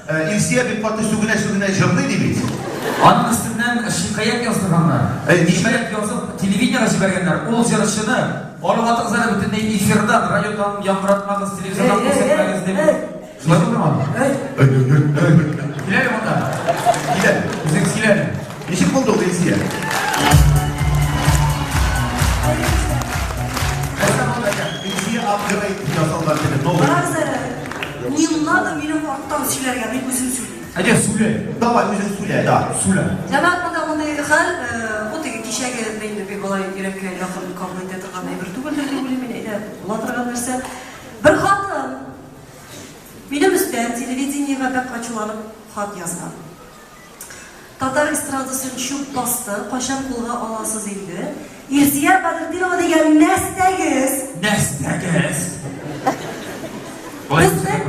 Илсөя бик каты сүгенә-сүгенә җырлый ди бит. Аның өстеннән шикаять яздырганнар. Шикаять язып, телевидениегә җибәргәннәр. Ул җырчыны алып атыгыз әле бөтенләй эфирдан, радиодан яңгыратмагыз, телевизордан күрсәтмәгез дип. Шулай булдымы? Кил әле монда. Кил әле. Үзең кил әле. Ничек булды ул, Илсөя? Нәрсә булды икән? Илсөя апгрейд ясалган теге новый. Карагыз әле, не надо минем арттан сөйләргә, мин үзем сөйлим. Әйдә, сүлә. Давай, үзең сүлә, да. Сүлә. Җәмәгать, монда мондый хәл, бу теге кичәге инде бик болай йөрәккә якын кабул итә торган әйбер түгелдер дип уйлыйм мин, әйдә, була торган нәрсә. Бер хатын минем өстән телевидениегә бик ачуланып хат язган. Татар эстрадасын чүп басты, кайчан кулга аласыз инде? Илсөяр Бәдретдинова дигән нәстәгез! Нәстәгез! Безнең,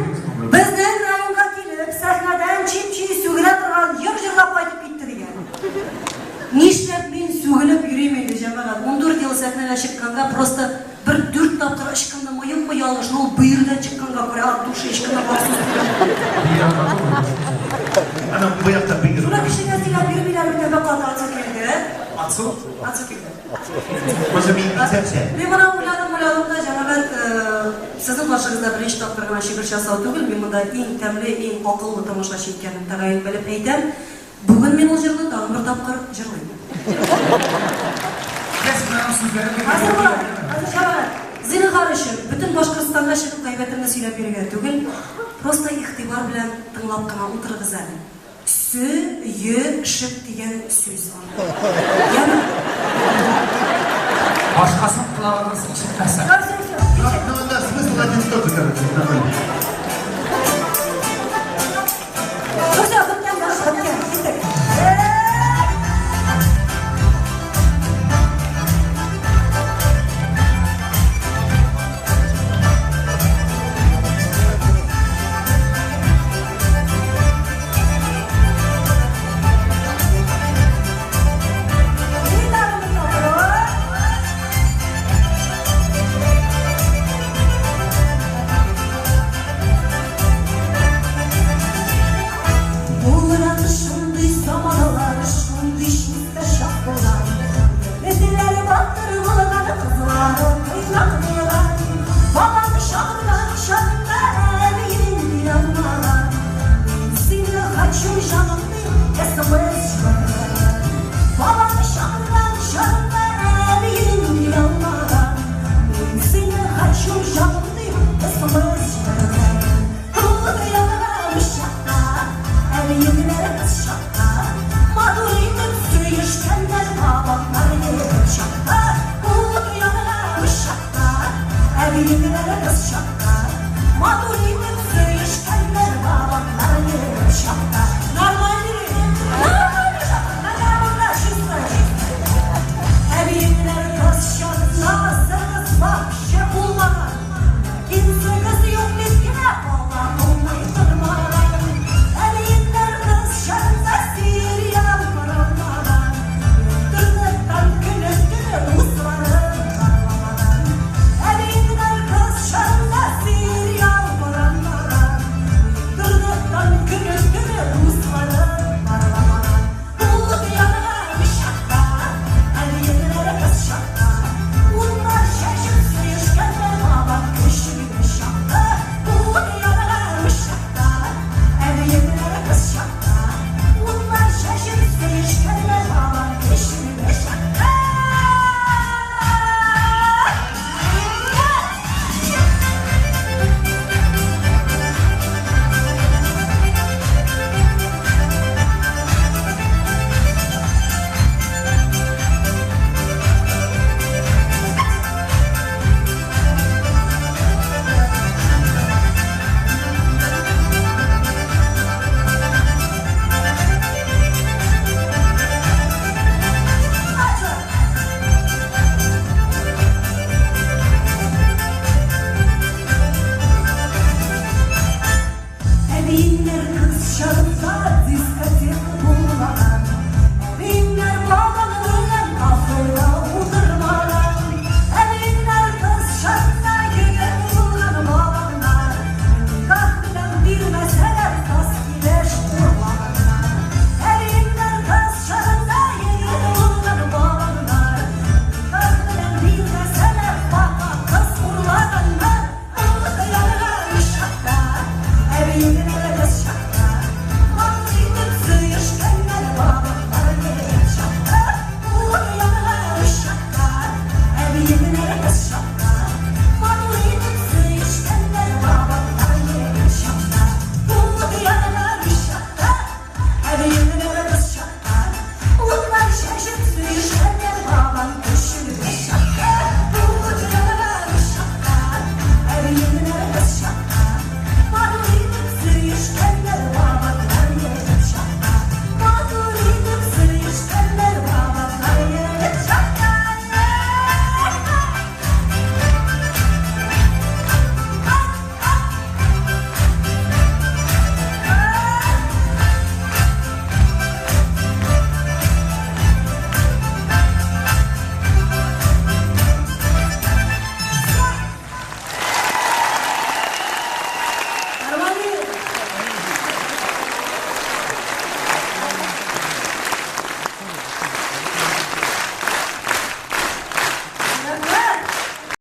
безнең районга килеп, сәхнәдән чип-чи сүгенә торган йыр җырлап кайтып китте дигән. Нишләп мин сүгенеп йөрим инде, җәмәгать? 14 ел сәхнәгә чыкканга просто бер дүрт тапкыр ычкындымы, юкмы ялгыш, но ул бөердән чыкканга күрә от души ычкына махсус. Ана бу якта бөер. Шуны кешегә сөйләп йөрмиләр бит, әбә каты ацу килде. Ацу? Ацу килде. Просто мин исәпсә. Мин моны уйладым, уйладым да, җәмәгать, сезнең каршыгызда беренче тапкыр гына чыгыш ясау түгел, мин монда иң тәмле, иң акыллы тамашачы икәнен тәгаен белеп әйтәм. Бүген мин ул җырны тагын бер тапкыр җырлыйм. Хәзер болай, хәзер җәмәгать, зинһар өчен, бөтен Башкортстанга чыгып гайбәтемне сөйләп йөрергә түгел, просто игътибар белән тыңлап кына утырыгыз әле. Сө-йө-шеп дигән сүз анда. Яме? Башкасын колагыгыз ишетмәсен. Всё, всё, всё. Ну, анда смысл один и тот же, короче, нормально. Булган шундый заманалар, шундый чиста чак булган. Егетләр батыр булган, кызлар тыйнак булган. Бабаң чакырган чакта әбиең килә алмаган. Мин сине хочу, җаным дип, смс җибәргән. Бабаң чакырган чакта әбиең килә алмаган. Мин сине хочу, җаным дип, смс җибәргән. Ут янган чакта, әбиемнәр кыз чакта, матур итеп сөешкәннәр бабамнар егет чакта. Ут янган чакта, әбиемнәр кыз чакта, матур итеп сөешкәннәр бабамнар егет чакта. Нормальный бит? Нормальный чакта, менә монда чисто. Әбиемнәр кыз чакта, сыргыз вообще булмаган. Кинсегез юк дип кенә бала булмый тормаган. Әбиемнәр кыз чагында сериал карамаган. Интернеттан көне-төне дусларын барламаган. Әбиемнәр кыз чагында сериал карамаган. Интернеттан көне-төне дусларын барламаган. Ут янган чакта, әбиемнәр кыз чакта, Утлар чәчеп сөешкәндә, бабам көчле чакта. Ут янган чакта, әбиемнәр кыз чакта, Утлар чәчеп сөешкәндә, бабам көчле чакта. Әбиемнәр кыз чагында.